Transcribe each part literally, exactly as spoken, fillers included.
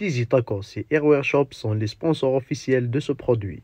Dizzy Tacos et Airware Shop sont les sponsors officiels de ce produit.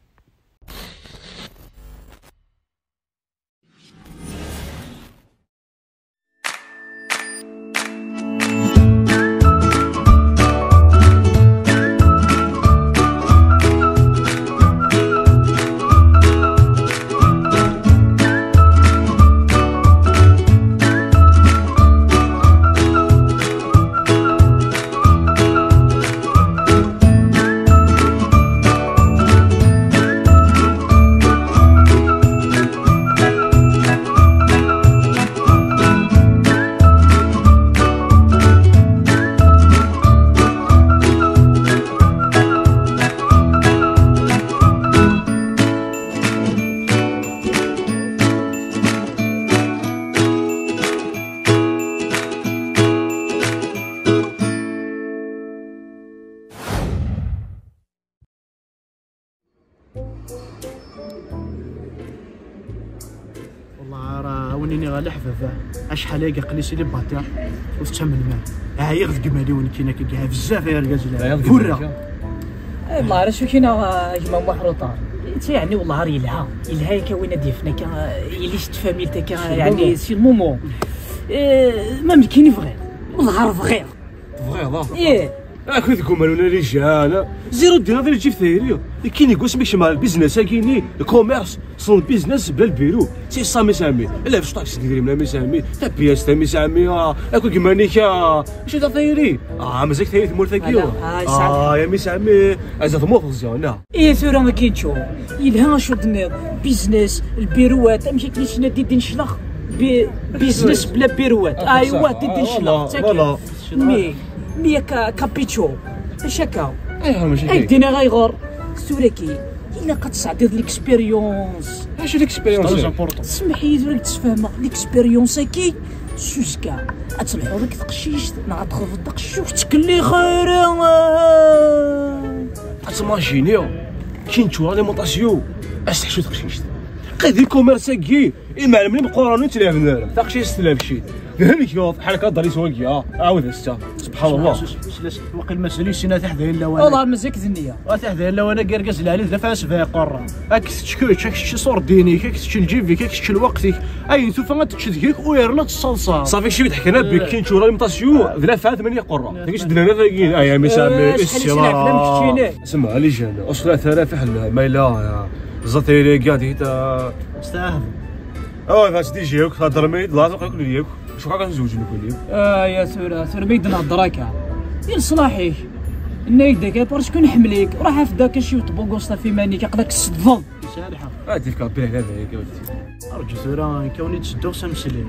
Wallah, rah a wen-iniɣ a leḥbab, acḥal aya aql-i célibataire, ur tettamnem ara. Ɛyiɣ deg imal-iw nekkini akka, ɛyiɣ bezzaf ay argaz lɛali. Hurra! Eh, wallah, ara acu kina, a gma Muḥ Ruṭar. Yeɛni, wallah, ar yelha. Yelha akka win ad d-yafen akka, yili s tfamilt akka, yeɛni, si lmumu. Eh, ma mkini bɣiɣ. Wallah, ar bɣiɣ. Tebɣiḍ, ah? Ih. Akud gumar una lijan. Zéro dina d lǧif tayri. Ikkini gwas mi kecmeɣ lbiznes-agi-ni, lkumers, sel biznes bla lbiru. Si Sami Sami. Lɛeb cṭax s idrimen a mi Sami. Tapiyast a mi Sami. Ah, akud gumar-nni ka. Acu da tayri? Ah, mazal tayri tmurt-agi. Ala, ah, yesɛa. Ah, ya mi Sami. Azat muteẓ yana. Ih, tura ma kinču. Yelha acu d-tenniḍ. Biznes, lbiruwat, amek akken i s-nadi di neclex. Bi-, biznes bla biruwat. Ah, aywa, di neclex. Voilà. Mi, mi akka kapičo. Acu akka? Ayɣer mačči ay dina ayɣer? Tura-ki, ilaq ad tesɛeddiḍ l'expérience. Acu l'expérience? Très important. Smeḥ-iyi tura ad k-d-sfehmeɣ. L'expérience-agi, s uzekka, ad telḥuḍ deg teqcict, neɣ ad txeḍbeḍ taqcict, ur tettkellix ara. Ad tmajiniḍ, kinču alimentation, ad s-teḥcu teqcict. Qid e-commerce-agi, imɛelmen imeqqranen ur ttlaɛben ara. Taqcict tlab cit. Dhen kyaḍ, ḥerka ḍris wagi, ah, ɛawed ass-a. Subḥan Allah. Waqil mazal yessin a taḥdayin lawan. Wallah, mazal d nniya. A taḥdayin lawan-agi, argaz lɛali, d lafa asbeɛ iqerra. Ad k-tečč kečč, ad k-tečč iṣurdinik, ad k-tečč lǧib-ik, ad k-tečč lweqt-ik. Ayen tufa ad tečč deg-k, u yerna teṣṣalṣa. Safi, kečč i d-ḥkan a Bikkin, tura alimentation, d lafa tmanya iqerra. Tagi s-d-nana tagi, ay, a mi Sami, eh, acḥal i ssira. Semma, a lijan, ur sxilat ara fiḥel, ma yella, ya, ẓat tayri-agi, ad yi-ta-, Staheb. Oh, d as-d-iji akk, thedrem-iyi-d, laẓ akk, akk, akk. Acu kan zewǧen akk. Ah, ya tura, tura ma yi-d-nhedder akka. I leṣlaḥ-ik. Nna-yak-d akka, parce que nḥemmel-ik. Ruḥ af-d akka ciwet n tbuguṣt ɣef iman-ik, aql-ak tsedfeḍ. Yesɛa lḥeqq. Ah, d-ifka Rebbi leɛnaya-k, a wen-d-ttini. Arǧu tura, nekk a wen-id-sedduɣ s ameslay.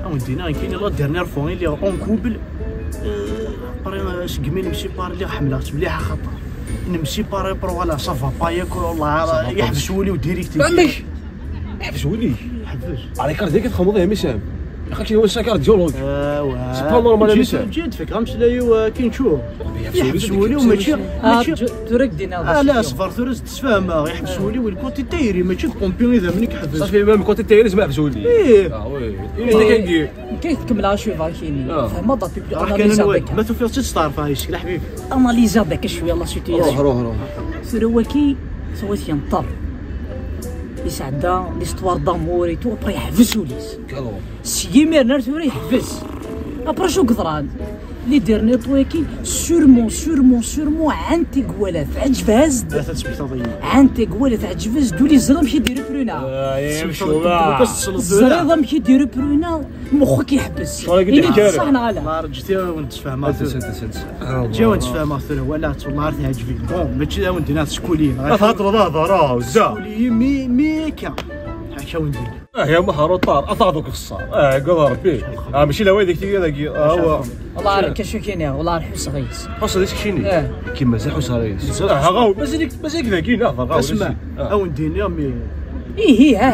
A wen-d-iniɣ, nekkini, la dernière fois i lliɣ en couple, euh, après, euh, segmi nemsipar, lliɣ ḥemmleɣ-tt mliḥ axaṭer. Nemsipar, après, voilà, ça va pas yakk, wallah, yeḥbes wul-iw direct. Amek? Yeḥbes wul-ik? Yeḥbes. Arrêt cardiaque i txedmeḍ, a mi Sami? Ilaq ad k-yawi s un cardiologue. Ah, ouais. C'est pas normal, a mi Sami. Ǧǧiɣ, ǧǧiɣ, d-fkiɣ ameslay-iw, euh, Kincho. Yeḥbes wul-iw, mačči, ah, mačči. Tura k-d-iniɣ d acu. Ah, la, ṣber, tura ad d-sfehmeɣ. Yeḥbes wul-iw, le côté tayri, mačči d pompi idammen i yeḥbes. Safi, même côté tayri, zma yeḥbes wul-iw. Ih. Ah, oui. Ih. Nekk ay tkemmleɣ acu yebɣa kini. Ah. Fehmeḍ, a public, analyser deg-a. Ma tufiḍ-tt-id, steɛref, ay, icek leḥbib. Analyser deg-a cwiya la situation. Ruḥ, ruḥ, ruḥ. Tura waki, tura waki yenṭer. Yesɛedda l'histoire d'amour et tout, après yeḥbes wul-is. Seg imiren ar tura yeḥbes. Après acu yeḍran? Les derniers temps-agi, sûrement, sûrement, sûrement, ɛan tikwal teɛǧeb-as-d. Ɛan tikwal teɛǧeb-as-d, ur yeẓri amek i d-irepruna. Ah, ya, teẓriḍ amek i d-irepruna, mexxek yeḥbes. Ini-d ṣṣeḥ neɣ ala? Ma rǧet, a wen-d-sfehmeɣ tura. Ǧǧi a wen-d-sfehmeɣ tura, wala, wallah ar teɛǧeb-iyi. Bon, mačči a wen-d-iniɣ tcewwel-iyi. Ma thedreḍ hder, ah, zza. Tcewwel-iyi mi, mi akka. Akka a wen-d-iniɣ. Ah, ya Muḥ Ruṭar, ad taɣeḍ deg uxeṣṣar. Ah, gad Rebbi. Ah, mačči d awal deg tigi dagi. Ah, wa. Wallah, ar kacu kini, wallah, ar ḥusseɣ yis. Ḥusseɣ yis kini? Eh. Kim mazal ḥusseɣ yis. Ah, ɣaw, mazal-ik, mazal-ik dagi, neɣ ɣaw. Asma, ah, a wen-d-iniɣ, mi... Ih, ih, ah,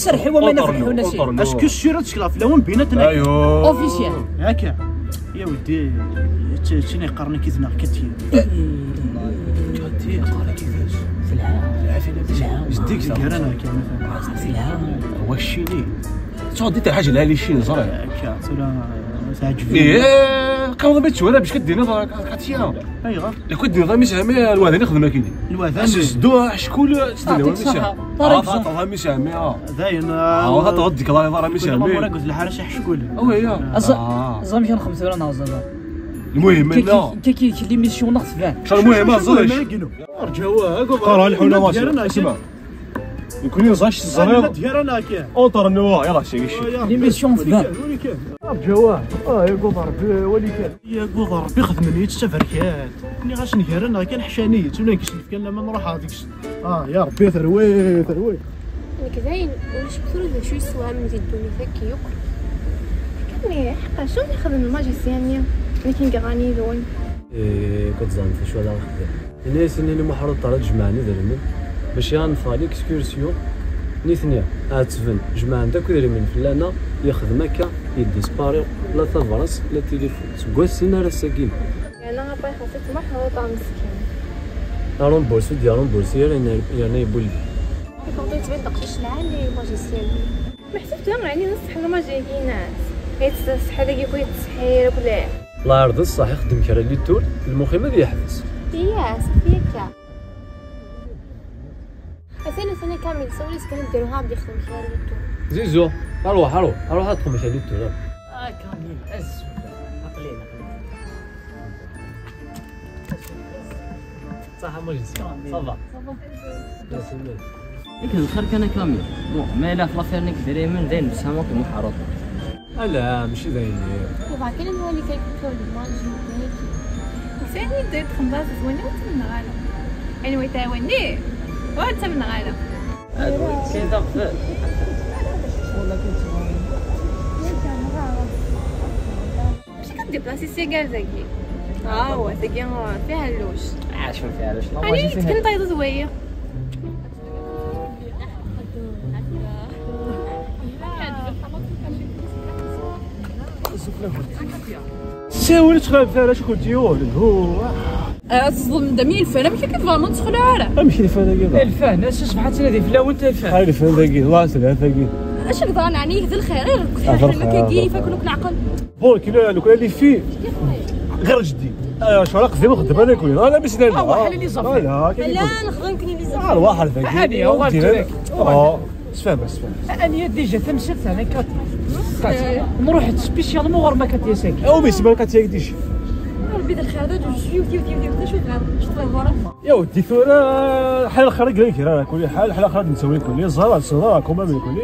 serḥ i waman ad ferḥun. Est-ce que sûr ad tekleɣ fell-awen binaten-agi? Ayo. Officiel. Akka. Ya weddi, tt-, ttini yeqqaren-ak-id neɣ Kati? Kati yeqqaren-ak-id. Telha. Telha. Zeddig gar-aneɣ kan. Telha. Wa ccini. Ttuɣ di telḥaǧ lɛali ccini, ẓriɣ. Akka, tura, Teɛǧeb-iyi. Ih, qqimeḍ ma tcewwel bac ad d-tiniḍ, Katya. Ayɣer? Lkul d-tiniḍ a mmi Sami, lwaḥda nexdem akini. Lwaḥda. As-, nni- sddu aḥeckul, s-, ah, d-awa a mmi Sami. Ṣaḥa. Ah, a mmi Sami, ah. Dayen, ah, ah, ur ddikleḍ ara a mmi Sami. Ur akked lḥarac aḥeckul. Ah, oui, ah. Aẓ-, ah, aẓ-, amek nxeddem tura neɣ ẓẓaḍ? Lmuhim, kaki, kaki, kaki, l'émission neɣ tban. Car lmuhim, ah, ẓẓaḍ. Rǧawa, ah, lḥuna, ma, sma. Nekkni neẓra acu teẓriḍ. Ur ternu, yala, seg. L'émission tban. Rǧawa, ah, yaguḍ Rebbi, wali kan. Yaguḍ Rebbi xedmen-iyi-tt d taberkat. Nniɣ-asen gar-aneɣ kan ḥcan-iyi-tt, ula deg-sen fkan laman ruḥeɣ deg-sen. Ah, ya Rebbi, terwi, terwi. Nekk dayen, ulac akk tura d acu yessewhamen di ddunit-agi akk. Nekk-nni, ḥeqqa, acu i xedmen lmajisyan-nni? Nekk i yeɣran yid-wen. Eh, kut ẓan, acu ara xedmen. Ini-asen i Muḥ Ruṭa ad jemɛen idrimen bac ara neffeɣ l'excursion. Nitni ɛettben, jemɛen-d akk idrimen fell-aneɣ, yexdem akka, yeddispari, la tabrat, la tilifun. Seg wass-in ar ass-agi. Yerna apa ixeṣṣ-itt Muḥ Ruṭa meskin. Arumbursi ur d-yarumbursi ara, yerna, yerna yewwi-d. Ixeṣṣ-itt yettban d aqcic lɛali, magicien. Meḥsub tura ɛni d ṣṣeḥ lmajagi-ines? Yettṣeḥḥa dagi akk yettṣeḥḥir akk la. La ɛerḍ ṣṣeḥ ixeddem kra n littur, lmuxim ad yeḥbes. Iya, safi akka. Atan, atan a Kamil, sawel-as kan ad d-iruḥ ad d-ixdem kra n littur. Zizu, arwaḥ, arwaḥ, arwaḥ ad texdem kra n littur, arwaḥ. Ah, Kamil, azul. Aql-in, aql-in. Ṣaḥa, moi, ça va. Ça va. Yak d lxir kan a Kamil. Bon, ma yella ɣef l'affaire-nni n yidrimen, dayen nessefhem akk Muḥ Ruṭa. Ala, mačči d ayen. Yebɣa kan ad nwali kan kultur d magie. Sani d txembaẓ d wani ur ttamneɣ ara. Anwa i tɛawen? Ih, ur ttamneɣ ara. Ad win kan d aɣbel. Mačči kan déplacer s agar dagi. Ah, wa, tagi, ah, fiha lluc. Ah, acu fiha lluc? Ani, tkin tayeḍ d wayi. Siwel, ur ttxalaf ara, acu kent-yuɣen? Hu. Ah, teẓḍem-d am yilfan, amek akka tebɣam ur nettxelleɛ ara? Amek ilfan-agi? Ilfan, ass ṣṣbeḥ ad tnadi fell-awen tafat. Ah, ilfan dagi, la, tebɛet dagi. Acu yeḍran ɛni, d lxir, i d lxir, lxir, akka i fakken akk leɛqel. Bon, kina, nekni les filles, غير جديد. آه، شو راه قديم خدمة لك وين؟ أنا مش لنا. آه، واحد اللي زفر. Voilà, كاين لا، نخدم كني اللي زفر. آه، واحد ذاك. هذه هو دير. آه، سفهم، سفهم. أنا ديجا تمشيت أنا كاتي. كاتي. نروح سبيسيال مو غير ما كاتي ساكي. أو بس ما كاتي ديجا. ربي ذا الخير، هذا جو سوي وثي وثي وثي وثي، شوف غير، شوف غير ورا. يا ودي ثورة، حال خرج لك، راه كل حال، حال خرج نسوي كل، زهر، زهر، كوما من كل.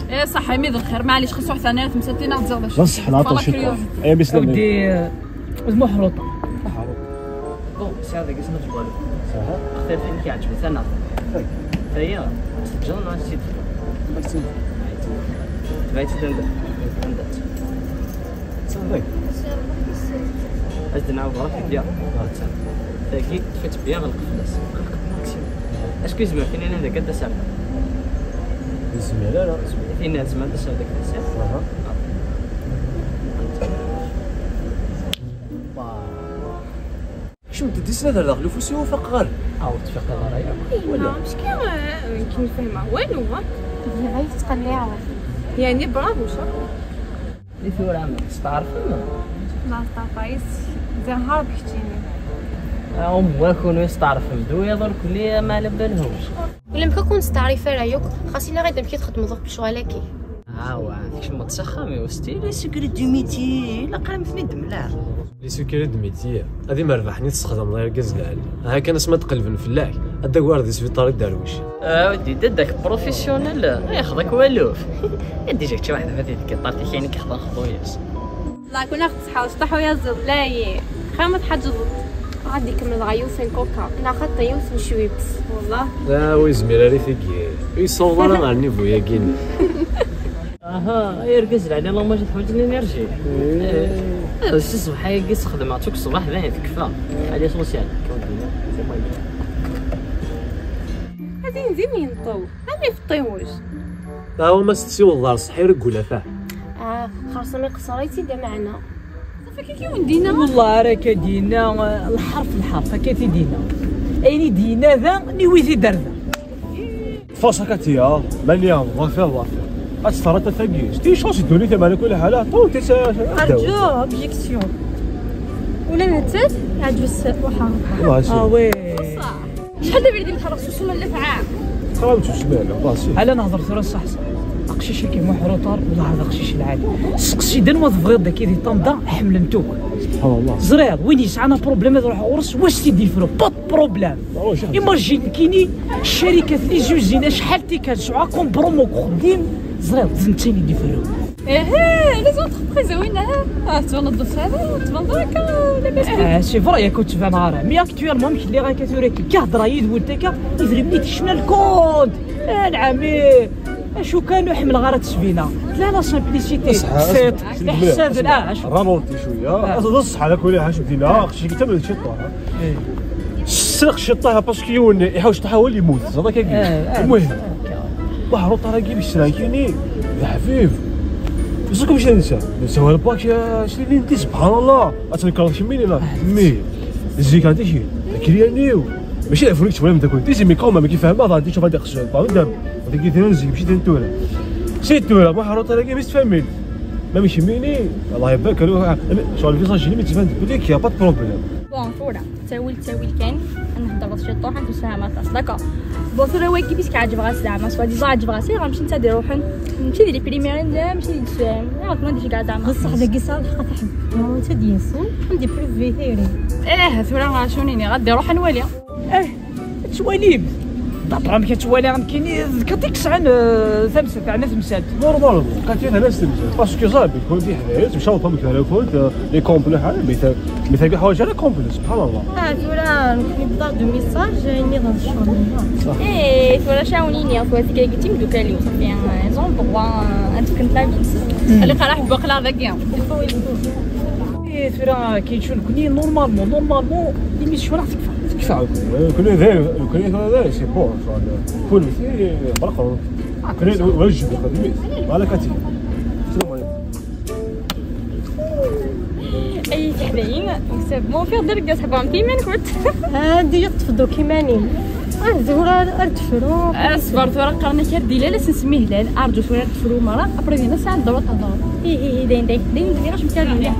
ايه صح، يميد الخير، معليش، خصو حتى انا تمساتي ناخذ زغدة. بصح لا طوشي. ايه بسلام. ودي، آه، محروطة. محروطة. بون، سي هذاك اسمه جوال. اها. اختي فين كيعجبك انا؟ فين؟ هي. سجل انا نسيت. مكتوب. بغيت تندم. تندم. صافي. أزد نعاود راسك ديال. داكي تفت بيا غلق فلاس. اش كيزمر فين انا داك الدسام؟ يسمع لا لا. فين زمان دسام داك الدسام؟ اها. شو انت ديسنا دار داخل فوسي وفاق غير. او تفيق غير يا. اي ولا؟ ما مش كي، كي نفهمها والو. غير تقلي عوض. يعني برافو شكرا. Li tura testeɛṛfem? Ma teṭṭafayes, ziɣ hard keččini. Am wakun ur testeɛṛfem d wiyaḍ ur kulli ma ala balhum. Ulamek akk ur nesteɛṛif ara yakk, xas ini ɣid amek i txeddmeḍ akk lecɣal-agi. Awa, tkecmeḍ s axxam-iw, c'est le secret du métier, ilaq ara m-ten-id-mleɣ. Le secret du métier, ad imerbeḥ-nni tessexdameḍ argaz lɛali. Aha kan asma d-qelben fell-ak, ad d-tagareḍ di sbiṭar i dderwic. Ɛawed-d, dadda-k professionnel, yexḍa-k waluf. Déjà kečč waḥed ma di tgiṭart-ik ayen i yexḍan xḍu-yas. La, كنا خص حاجة طاحوا يا زلط، لا، ي-، خير ما تحجزوا. غادي يكمل غيوس كوكا، لا خط يوس شويبس، والله. لا، ويزمير راه تيجي. يصور انا مع النيفو يا جيني. اها، يا رجال، على الله ما جيت حوج الانرجي. ايه، الصبح هي قيس خدمة، توك الصباح باين تكفى. على سوسيال. هذه نزيد ينطو. أمي فطيوش. ها هو ما ستسي والله، صحي رجولة فاه. آه، خاصة ما يقصريتي ده معنا. صافي كي كي ودينا. والله راه كدينا، آه، الحرف الحرف، هكا تيدينا. أين دينا ذا، ني ويزي دار ذا. فاس هكا تيا، مانيا، ضافر، ضافر. Ad teṣfeṛ aṭas-agi. Sti chance ddunit ma ala kul ḥala. Ṭul tisa. Arǧu objection. Ula d nettat yeɛǧeb-as waḥed. Aa, oui. Acḥal d abrid i nḥerreq s usuma n lefɛa. Xraw tusmel, basi. Ala nehḍer tura ṣṣeḥ. Aqcic-agi muḥruṭar, wala d aqcic lɛali. Seqsi-d anwa tebɣiḍ dagi di ṭṭamda, ḥemmlen-t akk. Subḥan Allah. Ẓriɣ, win yesɛan apṛublem ad ruḥeɣ ɣur-s, wa s-t-id-yefru, pas de problème. Imagine kini, ccarika tli zuzin, acḥal tikkal sɛuɣ akumbrumi deg uxeddim, ẓriɣ d netta i d-iferrun. Ehe, les entreprises, oui, ah, tettbaneḍ-d ɣer ttbeḥ, tettbaneḍ akka, labas. Ah, c'est vrai, yak ur ttbaneɣ ara. Mais actuellement, amek lliɣ akka tura, kif hedreɣ yid-went akka, idrimen i tekcem lkont. Ah, lɛami, acu kan ur ḥemmleɣ ara ttesbina. Tella la simplicité, ṣṣeḥ, ṣṣeḥ, iḥessaden, ah, acu. Ralenti cwiya, ah, d ṣṣeḥ, ala kul ḥaǧa dina, xci kita ma d ciṭṭaḥ. Ssneɣ ciṭṭaḥ, parce que yiwen iḥawec ṭaḥ, wali yemmut, ẓriɣ akka. Eh, eh, المهم. Waḥruṭ ara gib yesrakini, ya ḥbib. Ẓukum cla nsa, nsa wala bak, cla nti, subḥan Allah. Ad tnekreḍ kemmini, la. Mi, zik għandi xi, kriyaniw. Mačči d afrux twala mdakul. Tizi mi kawma, mi kifahma, ḍa, di txufa, di xsur, ḍa, mdam. Ḍa, di tura, zik, mačči d tura. Si tura, waḥruṭ ara gib, istfamin. Ma mi kemmini, Allah ibarik, ccɣel vizaǧ-inu mi d-tban, belli, y a pas de problème. Bon, tura. Ttawil, ttawil kan, ad nehder ɣef ciṭuḥ, ad ntemsefham aṭas, d'accord. Bon, tura wagi puisque ɛeǧbeɣ-as leɛma, soi-disant ɛeǧbeɣ-as, ayɣer mačči netta ad iruḥen, mačči d les premiers, mačči d les deuxièmes, ayɣer ken ad iceggeɛ zeɛma? Bessح dagi sɛiɣ lḥeqq a taḥbes, ma netta ad d-yas, ad d-iprouvé tayri. Eh, tura acu nini, ad d-iruḥ ad nwali. Eh, ad twalim. D'après amek ad twaliḍ nekkini, d kaṭ i yesɛan, eh, tamsalt, ɛna tamsalt. Normalement, kaṭ i yesɛan tamsalt. Parce que ẓer, bikun di ḥdayet, mcawṭa mkara kunt, eh, les complets, ḥala, mais ta-, mais tagi ḥwaǧ ara complet, subḥan Allah. Ah, tura, nekni bḍaɣ-d message, iniɣ d ccɣel. Eh, tura cawni-ni, tura tigagi d timeddukal-iw, ça fait un, ils ont droit, euh, ad d-fkent l'avis-nsen. Xali qaraḥ waqila dagi. Il faut, il faut. Eh, tura, kayču nekni, normalement, normalement, l'émission-a tekfa. Tekfa, nekni d, nekni tura d, c'est bon, tura d, kunemti, berqeḍ. Nekni, wajib, xedmit. Voilà, kati. Salam alaikum. Ay, tiḥdayin, c'est bon, fiɣ d argaz, ḥebɣem timan, kut. Hadi, yeṭṭef-d akk iman-im. Ah, Zura, ar tefru. Asber tura qqaren-ak ar d-ilal, ad s-nsemmi Hilal. Arǧu tura ar tefru merra, après din ad sɛan ddṛa ad tehḍer. Hi, hi, hi, dayen, dayen, dayen, dayen, acu mkar yella.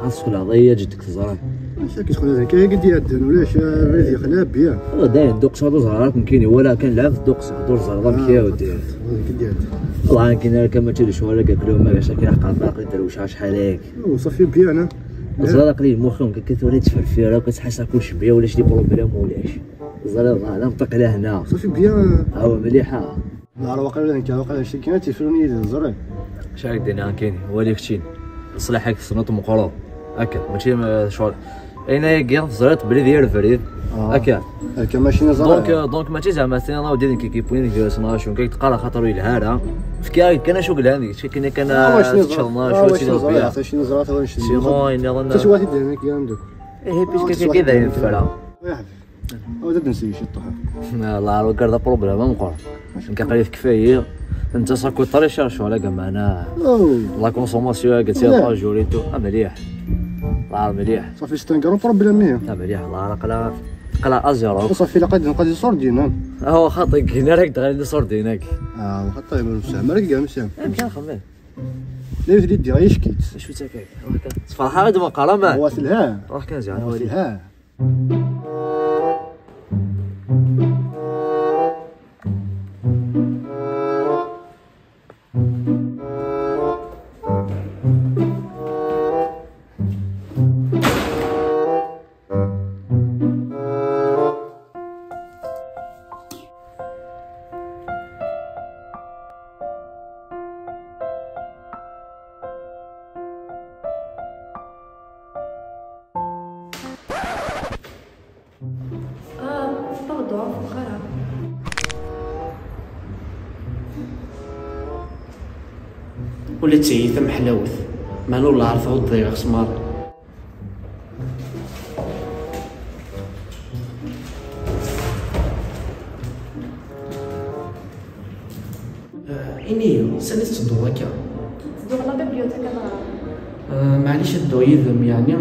Ɣas xelɛeḍ-iyi a ǧeddek teẓriḍ. Acu akka txelɛeḍ akka i d-iɛeddan ulac abrid yexleɛ bya. Dayen dduqseɣ ur ẓriɣ ara nekkini wala kan lɛeb dduqseɣ ur ẓriɣ amek i d-iɛeddan. Wallah nekkini akka mačči d ccɣel akka kul ma gac akka ḥqan baqi drewceɣ acḥal ayagi. Safi bya ana. Ẓriɣ aqli lmux-iw akka tura yettferfir akk ad tḥasseɣ kullec bya ulac les problèmes ulac. Ẓriɣ la mṭiq lehna. Safi bya. Awa mliḥa. Neɛreq waqila d nekk, waqila d kečč kan ad tifrun yid-i, ẓriɣ. Acu ara k-d-iniɣ nekkini, wali keččini. Leṣlaḥ-ik tessneḍ meqqreḍ. Akka, mačči, eh, ccɣel. Ayen ayagi teẓriḍ belli d yir abrid. Ah. Akka. Akka, mačči neẓra. Donc, euh, donc mačči zeɛma tiniḍ awdi d nekk i k-yewwin deg-sen acu, nekk teqqar axaṭer ur yelha ara. Fkiɣ-ak kan acu yelhan deg-k, akken kan ad teččeḍ neɣ acu ad tiliḍ bya. Sinon, ayen nniḍen. Taswiɛt i d-nniɣ nekk, ihi, puisque akka i d ayen tefra. Aw, d ad nsi ciṭuḥ. Allah, lwagar d apṛublem ameqqran. Nekk aql-i tekfa-yi. Netta saku très cher ccɣel-agi, meɛna la consommation-agi d tiyaṭ jour et tout. Ah, mliḥ. Allah, mliḥ. Safi, c'est un grand problème, ihi. Ah, mliḥ, Allah, aql-, aql-, à zéro. Safi, ilaq ad nqad iṣurdiyen, ha? Ah, xaṭi, gin ara k-d-ɣalin iṣurdiyen-agi. Ah, xaṭi, ur nfehhem ara deg amsam. Amek ara xemmen? La yudli ddiɣ yecki-tt. Acu tt-akka? Ruḥ kan. Tferḥ ara d-meqqar, ama. Wa telha. Ruḥ kan ziɛan, wa wali. Telha. Ah, pardon, ur fuqeɣ ara. Ula d tayi tameḥlawt, meɛna ur la ɛerfeɣ ur d-ḍiɣ xesmar. Ah, ini-yi, sani tettedduḍ akka? Ttedduɣ la bibliothèque ad ɣreɣ. Ah, Acu dduɣ yid-m, yeɛni,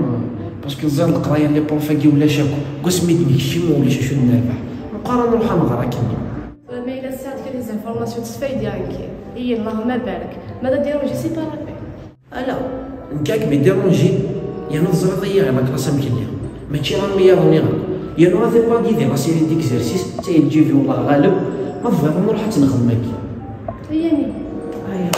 parce que ẓriɣ leqraya n les profs-agi ulac akk. Deg wasmi d-nekcem ulac acu d-nerbeḥ. Meqqar ad nruḥ ad nɣer akkenni. Ma yella tesɛiḍ kra des informations tesfaydi-ak, iyi Allahumma barak. Ma d adiranji, c'est pas la peine. Ala, nekk ad kem-idiranji, yerna teẓriḍ-iyi ɣer la classe amek lliɣ. Mačči am wiyaḍ nniɣen. Yerna ad iwweḍ yid-i la série d'exercices, d tayeǧǧibi wallah ɣaleb, ma tebɣiḍ ad nruḥ ad tt-nexdem akkin. Iyani. Aya.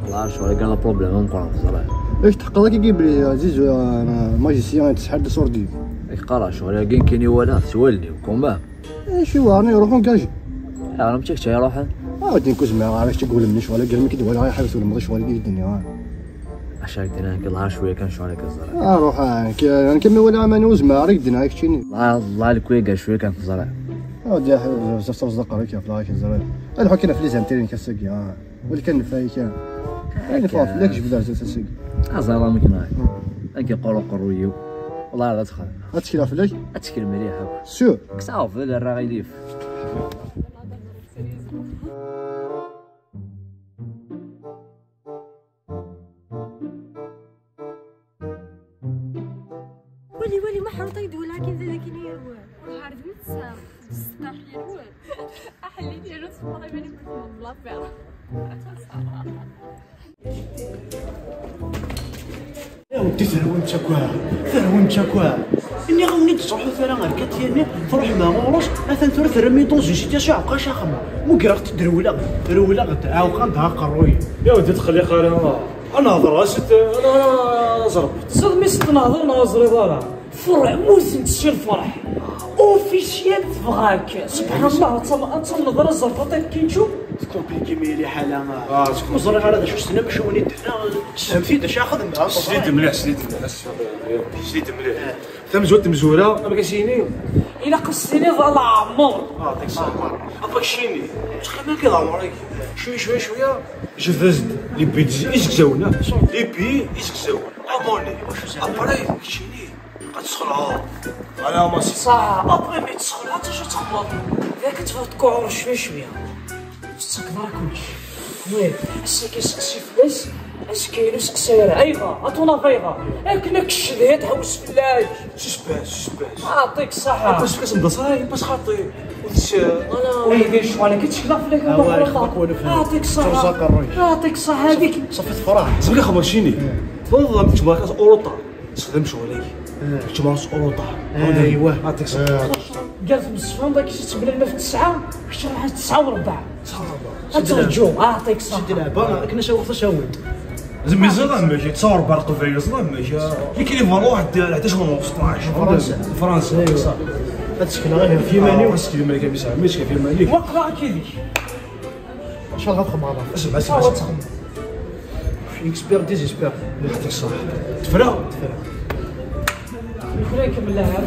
Wallah, ccɣel-agi d problème ameqqran, teẓriḍ. Acu tḥeqqeḍ akka belli Ɛziz, euh, magicien, yettseḥḥir d aṣurdi? Ak qqareɣ, ccɣel-agi nekkini walaɣ-t s wallen-iw, quand même. Acu iweɛren iruḥ ungaji? Iɛer mačči kečč ay iruḥen? Ah, din ku zemreɣ ara kečč gulem ni ccɣel-agi, almi k-id-walaɣ ay ḥaret ulmeḍ ccɣel-agi i d-nniɣ. Acu ak d-nniɣ, nekk lɛar cwiya kan ccɣel-agi, teẓriḍ. Ah, ruḥ, ah, nekk, nekk mi walaɣ aman ur zemreɣ ara k-d-nniɣ keččini. Lɛar, lɛar, lɛar cwiya kan, teẓriḍ. Ah, di, bzaf ttreẓḍ aqerru-k ɣef lɛar-ik, teẓriḍ. Ad ḥukken ɣef les intérêts-nnek ass-agi, ah. Wali kan nefra-yi kan. Ayen ffɣeɣ fell-ak jbed ar zdat ass-agi. Aẓar amek neɣ. Ad k-iqqur uqerruy-iw. Wallah ad txer. Ad tekleɣ fell-ak? Ad tekel mliḥ akk. Sûr? Kkes aɣbel, err aɣilif. Wali, wali, ma ḥrut ay d-walaɣ akin d akin yerwel. Ur ḥareb netta. Aḥellil yernu teffeɣ iman-ik ur txedmeḍ l'affaire. Ya weddi, terwim-tt akk, terwim-tt akk. Nniɣ-awen-id tettruḥut ara ɣer Katyani, truḥem ɣur-s, atan tura terram-iyi dans une situation ɛeqqa-c axemmem. Mugreɣ-tt-id rewleɣ, rewleɣ-d, ɛewqen-d aqerruy. Ya weddi, tqelliq ara. Ad nehḍer, ad s-t-, ad, ad, ad ẓreɣ. Tesɛiḍ mi s-tnehḍeḍ neɣ ur teẓriḍ ara? Ferreɛ, mmutent si lferḥ. Officiel tebɣa-k. Subḥan Allah, ad tam-, ad tamneḍ ara ẓerfeḍ akken kinču. Tkompliki mliḥ ḥala. Ah, ur ẓriɣ ara d acu s-tenna, maca win i d-tenna, sefhem-t-id acu axedmeɣ. Sli-d mliḥ, sli-d mliḥ, sli-d mliḥ. Tamezwarut n tmezwura, amek as-yini? Ilaq ad s-tiniḍ a leɛmer. Ah, dik ṣṣeḥ. Apa keččini, ttxil-k, a leɛmer-ik. Cwiya, cwiya, cwiya. Jbed-as-d les billets izegzawen, ah. Les billets izegzawen. Abonné. Après, keččini, ad tesxelɛeḍ. Ala, ma si. Ṣaḥ, après mi tesxelɛeḍ, acu txedmeḍ? Yak ad tebɣiḍ tkuɛureḍ cwiya, cwiya. Ur tettakeḍ ara kullec. Oui, ass-agi seqsi fell-as, azekka-inu seqsi ara. Ayɣer? Ad tunaf ayɣer? Akken ad k-ccedhi, ad tḥewwes fell-ak. Suspense, suspense. Aɛṭik ṣṣaḥa. Parce que asen-d aṣaḥ, parce que xaṭi. Ur tess-, voilà. Aydi, ccɣel-agi ttekleɣ fell-ak. Ah, a Dda Xelṭa. Aɛṭik ṣṣaḥa. Aɛṭik ṣṣaḥa, hadi. Ṣafi tefreḥ. Zemreɣ xedmeɣ cini. Tfeḍḍ am teččmeḍ akas Europa. Sexdem ccɣel-ik. Kečč ma s uruṭa. Aywa. Aṭik ṣṣeḥ. Gar tmesfenḍ-agi s tebla lma f tesɛa, kečč ruḥ tesɛa u rebɛa. Ad terǧu, aɛṭik ṣṣeḥ. Sidi leɛba, akken acaweɣ tacawiṭ. Zemmi ẓiḍ amek, tesɛa u rebɛa Leqbayel, ẓiḍ amek. Nekk li valu waḥed, ɛdac u sṭac. Fransa. Fransa, aywa. Ad tekleɣ ih ɣef yiman-iw. Ad tekleɣ ih ɣef yiman-iw. Waqla akka dik. Ncallah ad xedmeɣ aḍar. Asma, asma, asma. Expert désespère. Yeɛṭik ṣṣeḥ. Tefra? Tefra. Nekni nkemmel lɛab.